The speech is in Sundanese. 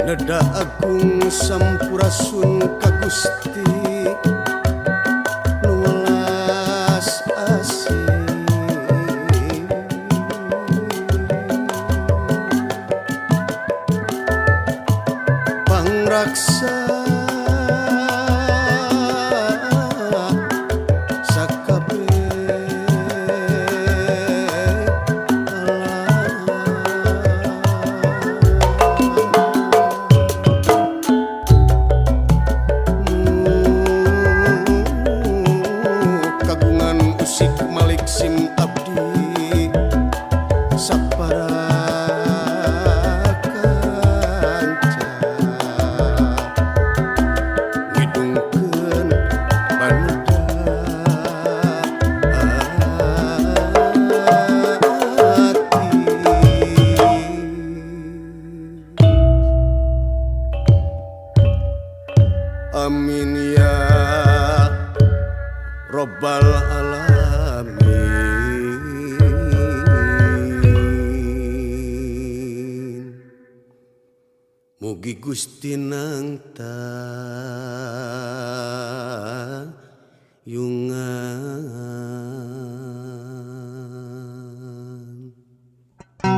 Neda agung sampurasun ka Gusti nu welas asih. Pangraksa kagungan usik malik sim abdi sapara kanca ngidungkeun banuda ati. Amin ya Rabbal alamin. Mugi Gusti nangtayungan.